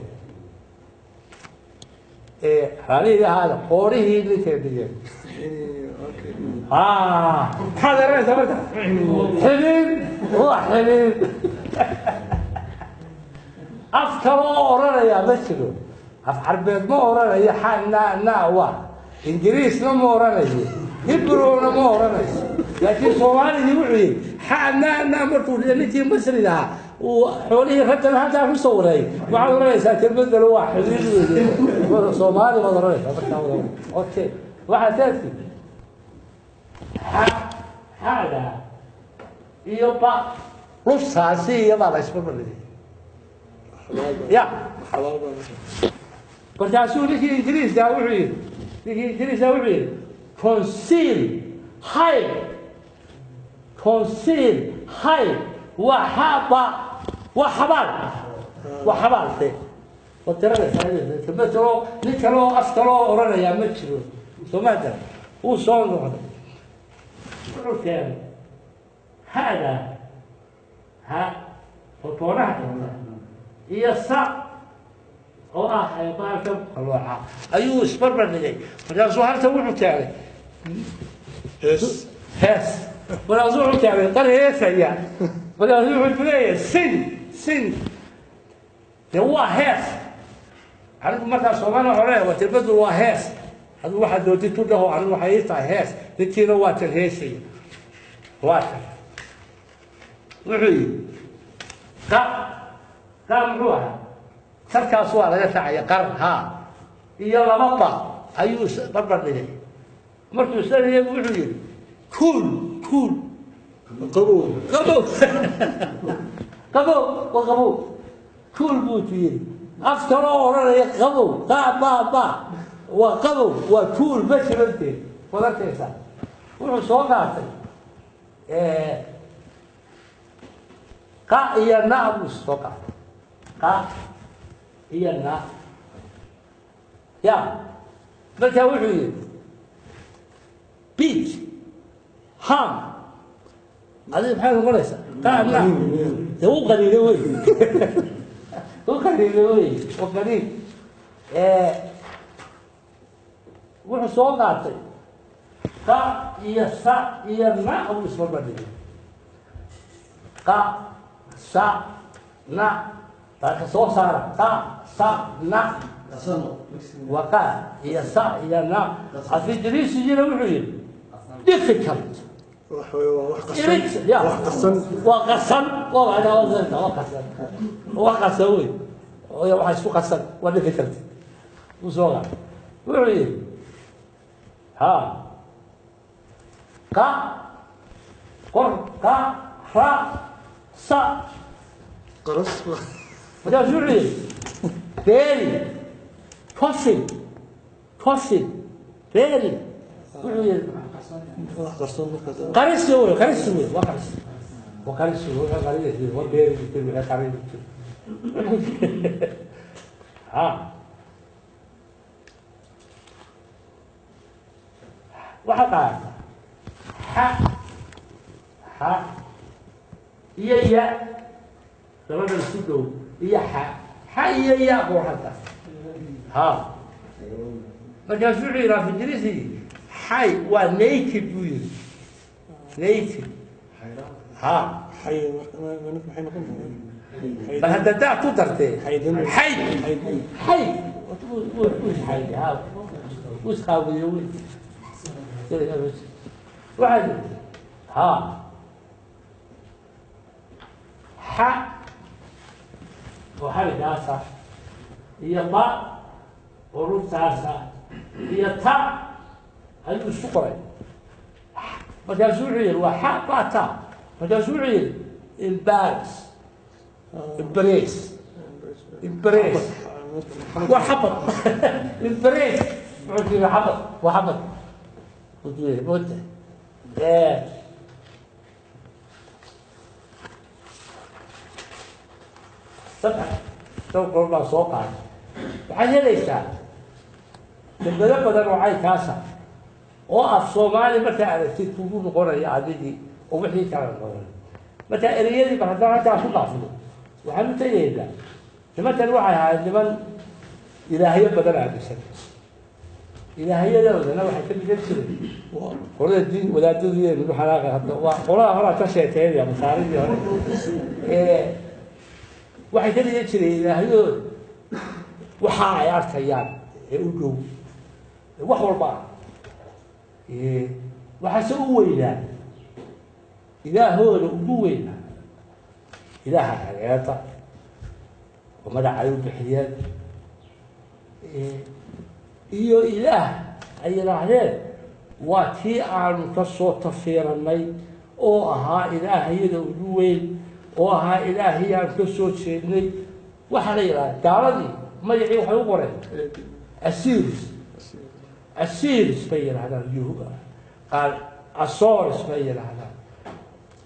raalihii ahaada qoorihii ninkay dhigeen. Okay. Maxaad garanaysaa marka? Xidhiid, waa xidhiid. Af kale oo odhanayaa ma jiro. Af Carbeed ma odhanayo xa na na wa, Ingiriisna ma odhanayo, Hibrowna ma odhanayso, laakiin Soomaaligii wuxuu yihi xa na na. Markuu ninkii Masriga ahaa uu xoolihii raggan halkaa ku sawiray, waxaad odhanaysaa kelmadana waa xidhiid weeye, Soomaali baad odhanaysaa markaa. Okay, waxaad teedki xa xada iyo ba luftaasi iyo baa la isku dhigay. Xalaal baa. Ya. Xalaal baa marka. Markaasuu ninkii Ingiriiska wuxuu yidhi, ninkii Ingiriiska wuxuu yidhi conceal, hide, conceal, hide, waa xaba, waa xabaal, waa xabaal de. Waad garanaysaa kelmad kaloo nin kaloo af kaloo odhanayaa ma jiro, soo ma garan? Wuu soo noqday, wuxuu keenay hada ha oo toonaha dhigta iyo sa oo ah bahalka qalooca ayuu isbarbar dhigay. Markaasuu halkan wuxuu keenay Hees. Hees. Markaasuu wuxuu keenay qar heesaya. Markaasuu wuxuu ku leeyahay sing, sing, dee waa hees. Anigu markaa Soomaaliya waxaa leeyahay waa kelmadu waa hees. Adigu waxaad doontid ku dhaho, anigu waxay ii tahay hees. Ninkiina waa tan heesaya, waa tan. Wuxuu yidhi qa qa muxuu ahaa? Sarkaas waa laga raacaya qar haa iyo laba ba ayuu barbar dhigay. Markuu islanayay wuxuu yidhi cool, cool. Qabow. Qabow, qabow, waa qabow, cool buu ku yidhi. Af kaloo odhanaya qabow ba ba ba waa qabow, waa cool, ma jirante, waad arkaysaa. Wuxuu soo qaatay qa iyo na buu soo qaatay, qa iyo na ya. Markaa wuxuu yidhi beat ham. Adiga maxay noqonaysaa? Qa na dee u qariiday wey, u qariiday wey, u qariid. Wuxuu soo qaatay qa iyo sa iyo na buu isbarbardhigay, qa sa na baa ka soo saara, qa sa na waa qa iyo sa iyo na. Af Ingiriisigina wuxuu yidhi difficult. Wax weeye, waa wax qasan. Irit ya. Wax qasan. Waa qasan, waa macnaa waa qasan, waa qasan wey. Oo waxa isku qasan waa difficult. Uu soo qaatay, wuxuu yidhi ha qa qor qa ra sa. Qaras. Markaasuu wuxuu yidhi bury coffin, coffin, bury. Wuxuu yidhi Wax qarsoon markaas. Qarisi wey, qarisi wey, waa qaris, waa qarisi wey, waa qarinaysa, waa beeri jirtay, waa qarin jirtay ha. Waxaa qaata xa xa iyo ya, labadan isu dhow iyo xa xa iyo ya buu hadda ha. Markaasuu wuxuu yidhi af Ingiriisigii xay waa naked buu yidhi, naked ha. Xay marka maxay noqon? Bal hadda daa ku dartee. Xaydin. Xayd. Xaydin. Xayd wuu isxayday, ha, wuu isqaawiyey. Waxaa yidhi ha xa oo xarigaasa iyo ba oo rugtaasa iyo ta ayuu isku qoray. Markaasuu wuxuu yihi waa xa ba ta. Markaasuu wuxuu yihi embarrass, embrace, embrace waa xabad, embrace wuxuu yidhi xabad, waa xabad wuxuu yidhi moogta. Saddex dhowr goor baa soo qaaday. Waxaad helaysaa kelmado badan oo caynkaasa oo af Soomaali markaa aragtid kugu noqonaya adigii oo wixii kala noqonaya. Marka ereyadii bar haddaan halkaa ku dhaafno, waxaan u tegaynaa nimankan. Waxay ahayd niman ilaahyo badan aaminsan. Ilaahyadoodana waxay ka dhigan jireen qolada diin wadaadadu nagu xanaaqa. Hadda waa qolada horaa ka sheekeynaya, masaaridii hore waxay ka dhigan jireen ilaahyadooda waxa ay arkayaan ee u dhow wax walba ah. Waxaase u weynaa ilaahooda ugu weynaa ilaaha hareerta oo magacay u bixiyeen, iyo ilaah ay yidhaahdeen waa tii aanu ka soo tafiirannay oo ahaa ilaahayada ugu weyn oo ahaa ilaahii aanu ka soo jeednay. Waxaa la yidhahda gaaladii magacii waxay u qoreen Asiris. Asiris bay yidhahdaan yuhu qaar, Asores bay yidhaahdaan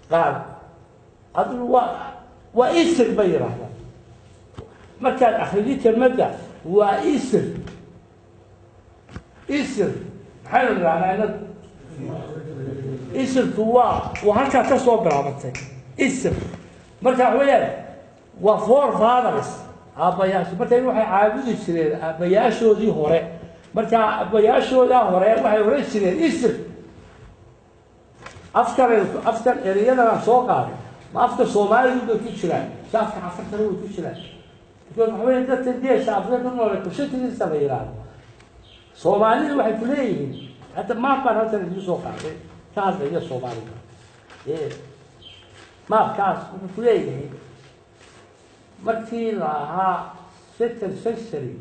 qaar, adigu waa isir bay yidhaahdaan. Markaad akridid kelmadda waa isir. Isir maxaynu nidhahnaa inagu? Isirku waa halkaa ka soo bilaabatay isir. Marka waxa weeyaan waa forefathers, aabbayaasha. Marka waxay caabudi jireen aabbayaashoodii hore. Marka aabbayaashoodaa hore waxay oran jireen isir. Afkan afkan ereyadan aan soo qaaday ma afka Soomaalidu bay ku jiraan mise afka Cafartana way ku jiraan? Because waxa weya dadka geesha Afrika ku noole kushatigiisa la yidhaahdo Soomaalidu waxay ku leeyihiin. Hadda maap baan halkan idiin soo qaaday ka hadlaya Soomaalida. Maapkaas wuxuu ku leeyahay markii la ahaa second century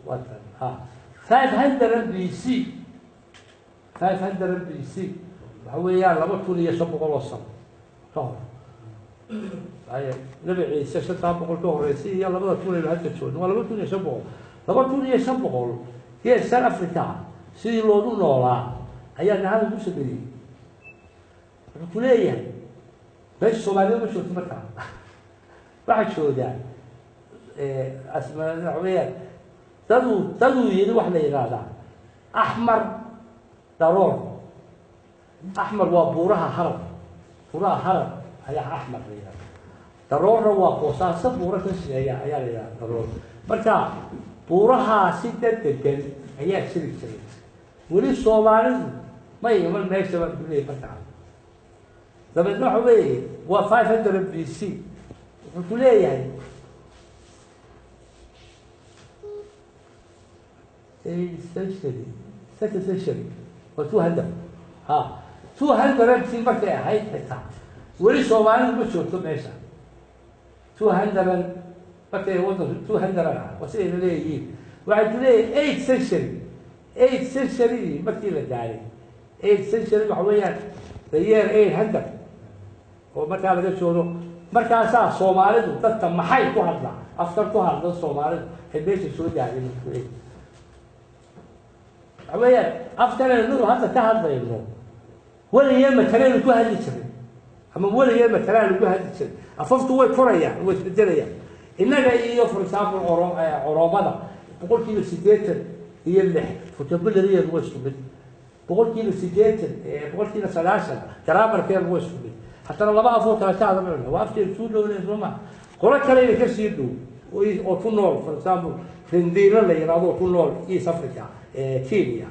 watan ha 500 BC. 500 BC waxa weeyaan 2500 oo sano ka hor. Ay Nabi Ciise 500 ka horeysay iyo 2000 aynu hadda joogno waa 2500. 2500 geeskan Africa sidii loogu noolaa ayaa nahada ku sameeyey. Wuxuu ku leeyahay meesha Soomaalida ma joogto. Markaa waxaa joogaa asma waxa weeyaan daduu yidhi wax la yidhaahdaa Axmar Daroor. Axmar waa buuraha Harar, buuraha Harar ayaa Axmar la yidhahda. Daroorna waa Boosaaso buuro ka shisheeya ayaa la yidhahda Daroor. Marka buurahaasi dad degan ayaa jiri jiray. Weli Soomaalidu ma iman meesha baan ku leeyay. Markaa dabeedna waxa weeye waa 500 BC. Wuxuu ku leeyahay eight century, second century waa 200, ha, 200 si markay ahayd xitaa weli Soomaalidu ma joogto meesha. 200 markay wadanku 200 ah waa siday leeyihiin. Waxay ku leeyihin eight century, eight century markii la gaaray. Eight century waxa weeyaan the year 800 oo markaa laga joogo. Markaasaa Soomaalidu dadka maxay ku hadlaa afkan ku hadla Soomaalidu ay meesha soo gaareen. Ku leeyihin waxa weeyaan afkan aynu hadda ka hadlayno weligee matalaynu ku hadli jiray ama weligee matalaan lagu hadli jiray. Afaftu way korayaan, way isbedelayaan. Innaga iyo for example Oroomada 86% vocabularygeedu waa isku mid, 80%, 90% grammarkeedu waa isku mid. Haddana laba afoo kala ka hadlayna waa afkeedu suu dhownay soo ma qolo kale inay kasii dhow oo ku nool, for example Rendille la yidhahdo oo ku nool East Africa, Kenya.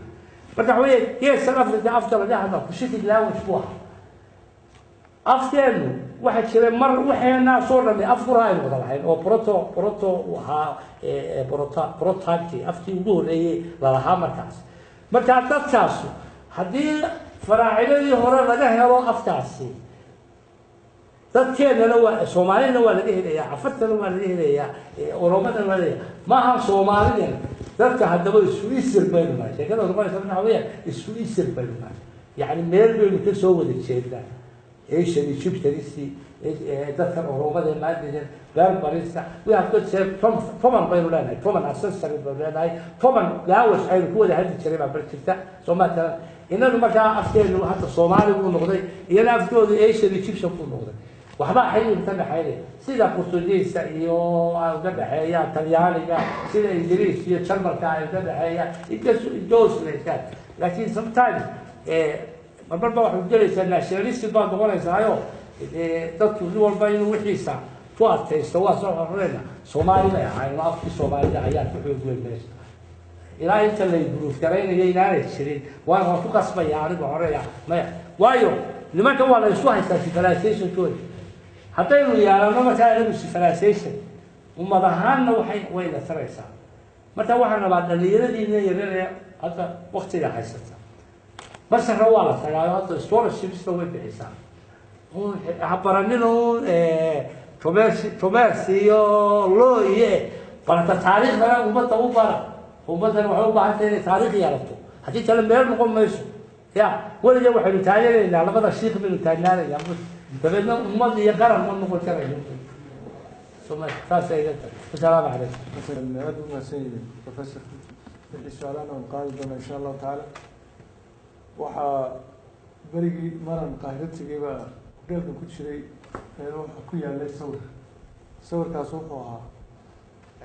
Marka waxa weeye geeskan Africa afka laga hadla Cushitic language buu ahaa afkeenu. Waxaa jira mar waxeenaa soo dhamay afkura aynu wada lahayn oo proto ahaa, prototype afkii ugu horreeyey lalahaa markaas. Markaa dadkaasu haddii faraacinadii hore laga helo afkaasi, dadkeennana waa Soomaalina waa laga helayaa, Cafartana waa laga helayaa, Oromadana waa laga helayaa. Maaha Soomaalidana dadka haddaba isu isir baynu nahay. Sheekada noqonaysa waxa weeyaan isu isir baynu nahay, yacni meel baynu ka soo wada jeednaa. Asian Egyptianisi, dadkan Oromada ee maanta, Berberista, we have got common baynu leenahay, common ancestry baynu leenahay, common language aynu ku wada hadli jiray baa bar jirta. Soo maatalan innagu markaa afkeenu hadda Soomaali buu noqday, iyana afkoodu Asian Egyptian buu noqday. Waxbaa xiriir ka dhexeynaya, sida Portugiiska iyo ay uga dhexeeyaan Talyaaniga, sida Ingiriis iyo Jarmalka ay uga dhexeeyaan. It just it goes like that. Laakiin sometimes marmar ba waxaad gelaysaa nationalistic baad noqonaysaayo, dadku nin walba inuu wixiisa ku adkaysto. Waa soo horeyna Soomaali bay ahaayeen oo afkii Soomaalida ayaa ku xoog weyn meesha ilaa inta la proof garaynaya inaanay jirin. Waan ku qasbaya anigu horeya maya, waayo nimanka waa la isu haystaa civilizationkooda. Haddaynu yeelano markaa inagu civilization ummad ahaanna waxay wayna taraysaa. Marka waxaan rabaa dhalinyaradiina yaryar hadda waktiga haysata, Masarna waa la tagaayo hadda scholarshipsna way bixisaa. Ha baranin uun commerce iyo law iyo barata taariikhdana ummadda u bara. Ummaddana waxay u baahan tahay inay taariikh yeelato, haddii kale meel noqon mayso. Ya weliga waxaynu taaganaynaa labada shiikh baynu taagnaanaynaa, dabeedna ummad iyo qaran ma noqon karayno. Saasay iga tahay. Wasalaamu calaykum. Aad u mahadsan yihiin professor. Wixii su-aalahana waan qaadi doonaa insha Allahu tacaala. Waxaa berigii maran Qaahiro tegay baa hoteelka ku jiray meel wuxuu ku yaalay sawir. Sawirkaas wuxuu ahaa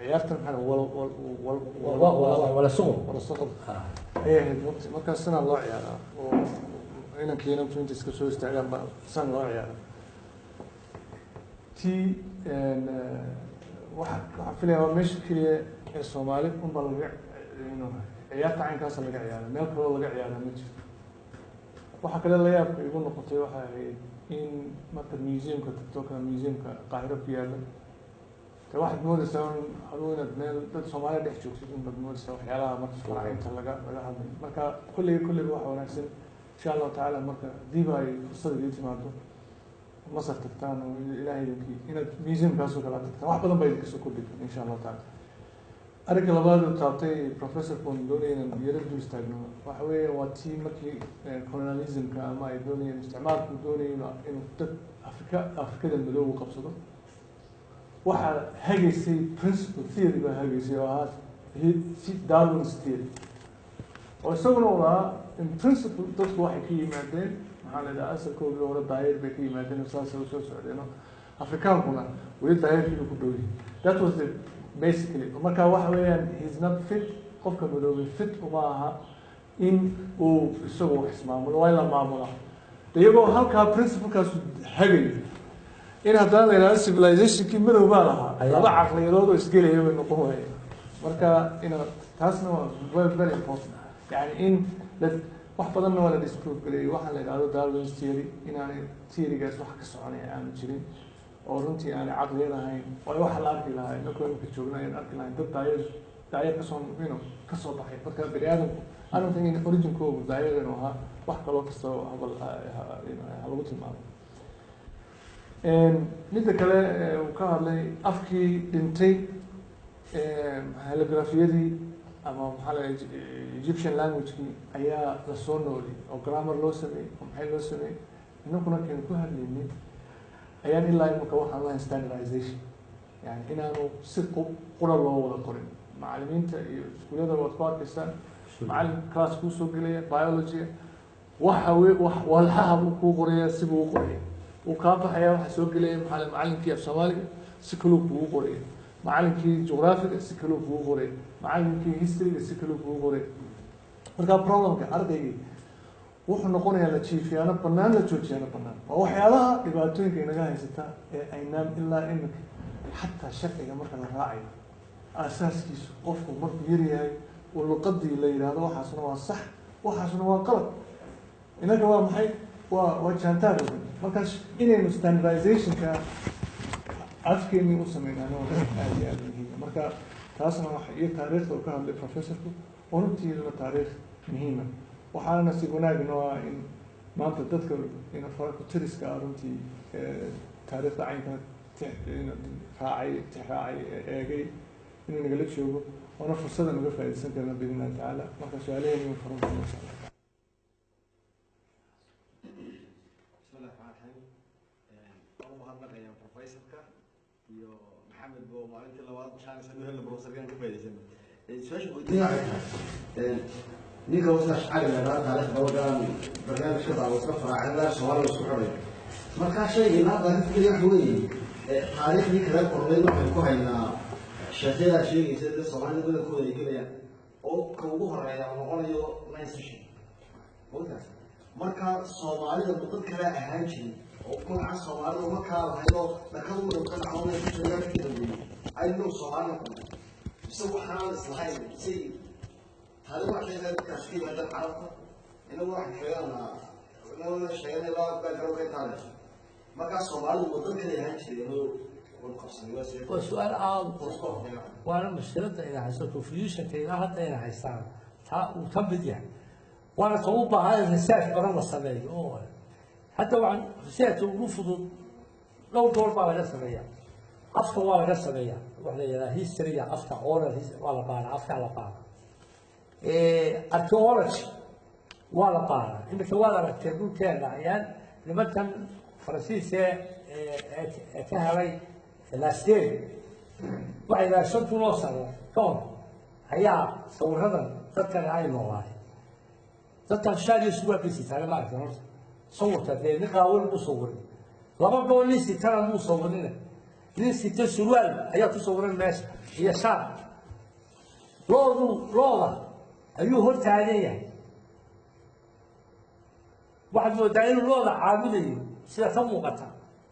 ciyaartan maxaa wal wal wal wala suqur. Wala suqur ayay ahayd waqti markaas sanaa loo ciyaaraa oo inankii inantu inta iska soo istaagaan baa san loo ciyaaraa. Tii waxa waxaan filaya waa meesha keliya ee Soomaali unba laga ciyaarta caynkaasa laga ciyaara, meel kaloo laga ciyaara ma jirto. Waxaa kale la yaabka igu noqotay waxay ahayd in markaad museumka tagto kale, museumka Qaahiro ku yaalla, de waxaad moodaysaa un adigu inaad meel dad Soomaaliya dhex joogtid un baad moodaysaa waxyaalaha marka faraacinta laga hadlayo. Marka kulliga waxa wanaagsan insha Allahu tacaala marka hadiiba ay fursad idin timaado Masar tagtaan oo Ilahay idinkii inaad museumkaasoo kale aad tagtaan, wax badan baa idinka soo kordhi doona insha Allahu tacaala. Arrinka labaad uu taabtay professorku oon doonaya inaan yaro dul istaagno waxa weeye waa tii markii colonialismka ama ay doonayeen isticmaalku doonayay inuu dad Afrika, Afrikada madow u qabsado, waxaa hagaysay principle theory baa hagaysay oo ahaa Darwin's theory, oo isaguna uu lahaa in principle dadku waxay ka yimaadeen, maxaa la yidhaha, asalkoodii hore daayeer bay ka yimaadeen oo saasay usoo socdeen oo Afrikaankuna weli daayeerkii ku dhow yihin. That was the basically. Marka waxa weeyaan he is not fit, qofka madoobay fit uma aha in uu isagu wax ismaamulo, waa in la maamulaa. Iyagoo halkaa principlekaasu hagayo in haddana la yidhahdo civilizationkii madow baa lahaa, laba caqliyadood oo isgelaya bay noqon waayeen. Marka ina taasna waa very very important, yani in la wax badanna waa la disprove gareeyey waxaa la yidhahdo Darwin's theory inaanay theorygaas wax ka soconaya aanu jirin oo runtii aanay caqliyad ahayn. Waayo waxa la arki lahaa inakoo imika joogna ayaan arki lahayn dad daayeer kasoo kasoo baxay. Marka bani aadamku I don't think in originkoogu daayeer inuu ahaa, wax kaloo kastoo habal ha lagu tilmaamo. Midda kale uu ka hadlay afkii dhintay, hieroglyphiyadii ama maxaa la Egyptian languagekii ayaa lasoo nooliyay oo grammar loo sameeyey oo maxay loo sameeyey. Inakuna kaynu ku hadlaynay ayaan ilaa imika waxaan lahayn standardization, yani inaanu si qura loo wada qorin. Macalimiinta iyo iskuullada waad ku arkaysaan macalin class kuu soo gelaya biology, waxa we wax walxaha buu kuu qoraya, sibuu u qoraya, wuu kaa baxaya. Waxa soo gelaya maxaa macalinkii af Soomaaliga, si kaluu kugu qoraya, macalinkii jugraafiga si kaluu kugu qoraya, macalinkii historyga si kaluu kugu qoraya. Marka problemka ardaygii wuxuu noqonayaa la jiifiyaano banaan, la joojiyaano banaan. Waa waxyaalaha dhibaatooyinka inaga haysata ee aynaan ilaa imika xataa sharciga marka la raacayo aasaaskiisu qofku markuu yaryahay uu luqadii la yidhaahdo waxaasna waa sax, waxaasna waa qalad. Inaga waa maxay? Waa jaantaar rogan. Markaas inaynu standardizationka afkeenii u sameynaan waa aada iyo aada muhiima. Marka taasna waxa iyo taariikhda uu ka hadlay professorku oo runtii iyaduna taariikh muhiima. Waxaana nasiib wanaag inoo ah in maanta dadka ina farakutiriska ah runtii taariikhda caynkan raacay, tixraacay, eegay inuu nagala joogo, oona fursada naga faa'iidaysan karna biidn illahi tacaala. Marka su-aalaheeni way furan doona insha Allah. Bismillahi raxmaan raxiim. Waan u mahadnaqayaa professorka iyo Maxamed bo maalintii labaad chance anu helna professorkan ka faa'iidaysano. Su-aasha weydiin waxay tahay, ninka hoose Ashcari la yidhahdo taariikh dabagalan barnaamijka daawasla faraacida Soomaaliya isku xidhay. Markaa shayga hadda arrinta keliya waxa weeye, taariikhdii kale qornayd waxaynu ku haynaa sheekyadaa sheegaysa dee Soomaalida badankooda ay gelayaan oo ka ugu horeeya uu noqonayo nine session mogtaas. Marka Soomaalida ma dad kale ahaan jirin oo magaca Soomaalida uma kaa lahayd oo dhakadu u dhawka dhacdo nine session ayaa ka dambeeyey aynu Soomaali noqonay, mise waxaan islahayn si taariikh waxay sheegaysaa dadkaas ka yimaadaan Carabta, inagu waxaan sheeganaa inagu sheeganay laba background ka taariikh. Markaa Soomaalidu ma dad kale ahaan jireen oo wanu qabsanay? Waa see? Waa su-aal aada u qurux, waana mushkiladda ina haysto, confusionka ilaa hadda ina haystaan taa uu ka mid yahay, waana ta u baahan in research badan la sameeyo. Oo hadda waxaan research ugu fudud dhowr goor baa laga sameeyaa. Afka waa laga sameeyaa, waxa la yidhaha historyga afka, oral waa la baaraa, afkaa la baaraa. Archaeology waa la baaraa. Iminka waad aragtee dhulkeena ayaan nimankan Faransiis ee ka helay Lasdeel waxay yidhaha 5000 oo sano ka hor ayaa sawiradan dadkan ay noolaayeen. Dadkan shaadiyo surwaal bay sitaan, ma aragtan horta sawirka dee nin qaawan buu sawiray, laba gool nin sitana muu sawirina, nin sita surwaal ayaa ku sawiran meesha iyo shaar. Loodu looda ayuu hor taagan yahay, waxaad moodaa inuu looda caabudayo sida ka muuqata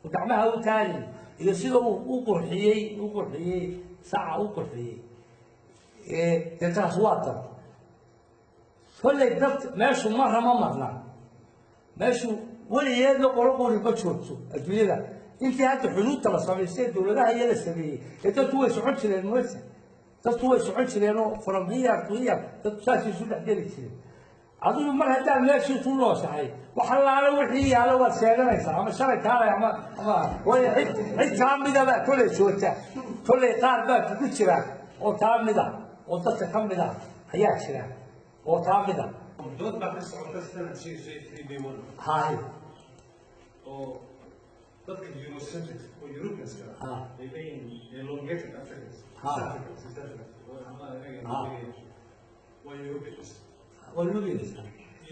oo gacmaha u taagayo iyo sida uu u qurxiyey saca u qurxiyey. Dee taas waa tan kollay dad meeshu marna ma marna, meeshu weligeedna qolo qori ma joogto adduunyada. Intii hadda xuduudta la samaystay, dowladaha iyo la sameeyey, ee dadku way socon jireen moogta, dadku way socon jireenoo from here to here dadku saasay isu dhex geli jireen. Adigu mar haddaad meeshii ku nooshahay, wax allaale wixii yaalo waad sheeganaysaa, ama shalay kaalay ama way cid kaa mida baa kollay joogta, kollay qaar baa kugu jira oo kaa mida oo dadka ka mida ayaa jira oo kaa mida. Dood baa ka socota sidan sheegaysay 3B1 Hay. oo dadka Eurocentric oo Europeanska ay leeyihiin elongated Africans, East Africans, East Africans ama inaga waa Europeans. Waa Europeans.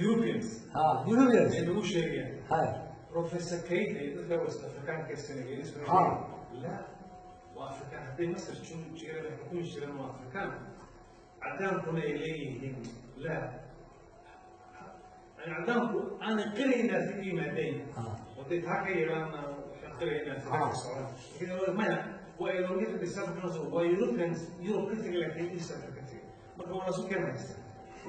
Europeans Ha, Europeans. ay nagu sheegayaan. Hay. Professor Keita iyo dadka West Africaanka ee Senegalese la waa Afrikaan, hadday Masar joogi jireen, xukumi jireen, waa Afrikaan. Cadaankuna ay leeyihiin la, yani cadaanku aanay qiraynaa si ka yimaadeen waday taa ka yeelaanna waxaan qiraynaa Afrikaan ka socdaan, laakiin maya, waa elongated East Africans, waa Europeans, Europe ka tegay laakiin East Africa tegay. Marka waa lasu keenaysa,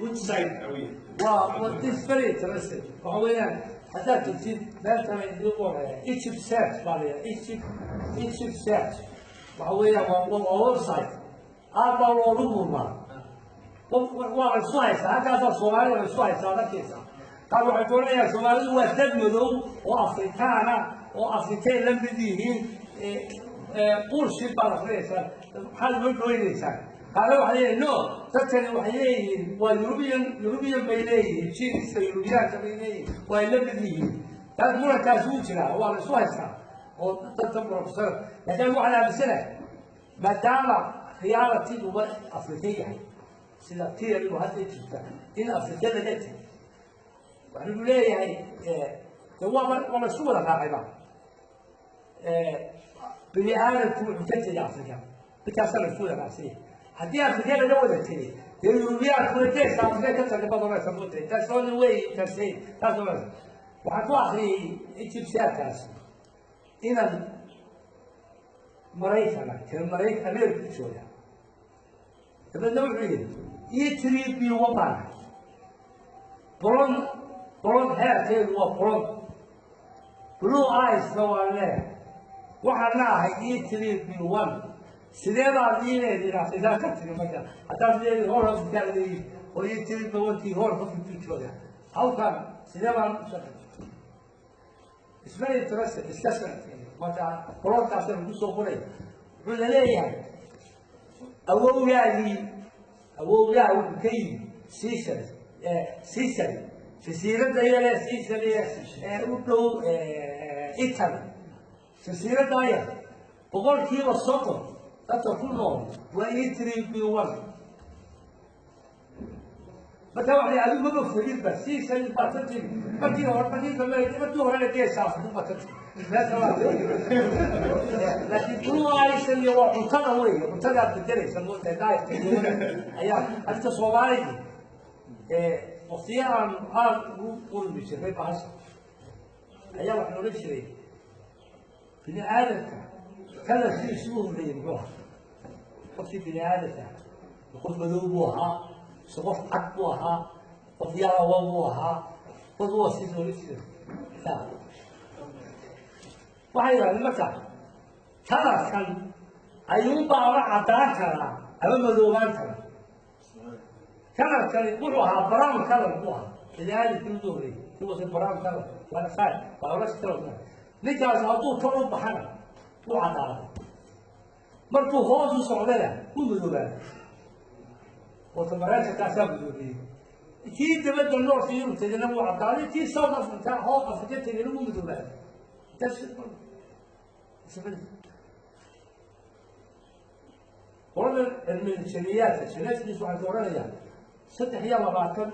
which side are we? Waa this very interesting. Waxa weeyaan haddaad tagtid meelkan idiin qoraya Egypt Search baa la yidhaha, Egypt Search, waxa weeyaan waa website aad baa loogu murmaa. Waa la isku haystaa halkaasaa, Soomaalida la isku haystaa arkaysa. Qaar waxay doonayaan Soomaalidu waa dad madow oo Afrikaana oo Afrikay la mid yihiin, bullshit baad akrinaysaa, maxaad noo dhoweynaysaa? Qaarna waxay leeyihin no, dadkani waxay leeyihiin waa European, European bay leeyihiin, jiiniska Europeanka bay leeyihiin, waa ay la mid yihiin. Taas murankaasi wuu jiraa, waa la isku haystaa oo dadka professor. Laakiin waxaan aaminsanahay maadaama reality-guba Afrika yahay, sida theory-gu hadda jirta in Afrika laga tegay, waxaanu leeyahay de waa la isku wada raacayba, bini aadamku wuxuu ka tegay Afrika, midkaasaa la isku wada raacsanya. Haddii Afrika laga wada tegay, dee Yurubiyaadkuna geeska Afrika ka tagay baad oranaysa moogtahay. That's only way you can say, taas oranaysa. Waxaan ku akriyey Egyptiankaas inan Maraykana kan Maraykan Ameerika ku jooga, dabeedna wuxuu yidhi E3B1 baan ahay, blonde hairkeedu waa blonde. Blue eyes-na waan leeyahay. Waxaan ahay E3B1. Sidee baad ii leedihin Afrikaan ka timi? Marka haddaad leedihin Horn Africa leeyihin oo E3B1-kii Horn Africa jooga halkan, sidee baan u shaqay? It's very interesting discussion. Marka qololkaasa lagu soo qoray, wuxuu la leeyahay awowgaagii, awowgaa wuxuu ka yimi Seychelles, Sicily, jasiiradda yaree Sicily ee u dhow Italy. Jasiiradda yar 30% dadka ku nool waa E3B1. Marka waxay adigu maba fogidba, Sicily baa ka timi markii hore, markii dambe, markii horena geesa Afrika baa ka timi meesha waa. Laakiin blue eyes iyo waa cuntada wey, cuntadaad bedelaysa moogtahay, diet-ka iyo ayaa hadda Soomaalidii waqtiyo aan aada ugu qurmi jiray bahasha ayaa waxaan odhan jiray, bini aadamka kalarkiisu u horreeyey muxuu ahaa? Qofkii bini aadamka, qof madow buu ahaa mise qof cad buu ahaa, qof yalawa buu ahaa? Qof waa sii odhan jiray. Ya, waxay yidhahdeen marka kalarkan ayuunbaa ama caddaan karaa ama madoobaan karaa. Kalarkani wuxuu ahaa brown color buu ahaa bini aadamkii ugu horreeyey. He was a brown color, waana fine biological. Ninkaas hadduu kor u baxana wuu caddaaday, markuu hoos u socdana wuu madoobaaday oo tamaraankaasaa madoobeeyey. Kii dabadda North Yurub tegana wuu caddaaday, kii South Africa, hoos Africa tegana wuu madoobaaday. That's it. Qolada cilmi janiyaadka genetics waxay ku odhanayaan 23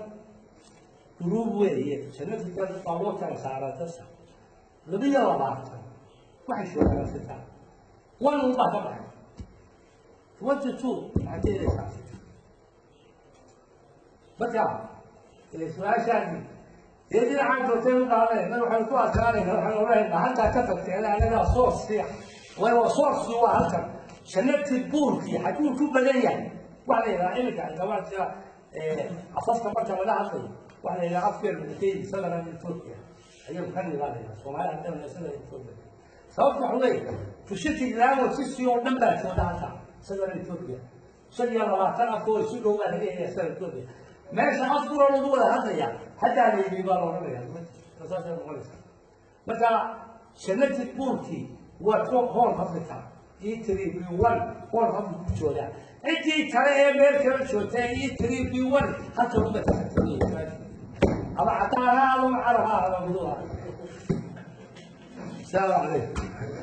group weeye. Genetical baa loo kala saaraa dadka, 22 waxay joogaan Afrika, one un baa ka baxay, 22 waxaad ka helaysaa Afrika. Marka su-aashaadi dee dhinacaan joogtay u qaadanay mar waxaynu ku adkaanayna, waxaan odhanaynaa halkaa ka tagteen anagaa source, waayo waa source, waa halkan genetic pool-kii xaguu ku badan yahay. Waxa la yidhaha iminka indawaa jira afafka marka laga hadlayo, waxa la yidhaha afkeenu wuxuu ka yimi southern Ethiopia ayagu ka nimaanaya. Soomaali haddana southern Ethiopia, sababta waxa weeye Cushitic languages oo dhan baa jooga halka southern Ethiopia. 25 afkoo isu dhow baa laga helaya southern Ethiopia. Meesha afkuna lagu wada hadlaya haddaa la yimi baa la odhanaya, saasay noqonaysaa. Marka genetic pool-kii waa top Horn Africa, E3B1 Horn Africa ku jooga. Ciddii kale ee meel kala joogta E3B1 halka uma taxatiriya, ama cadaan ha ama carab ha ama madow ha. Asalaamu calaykum.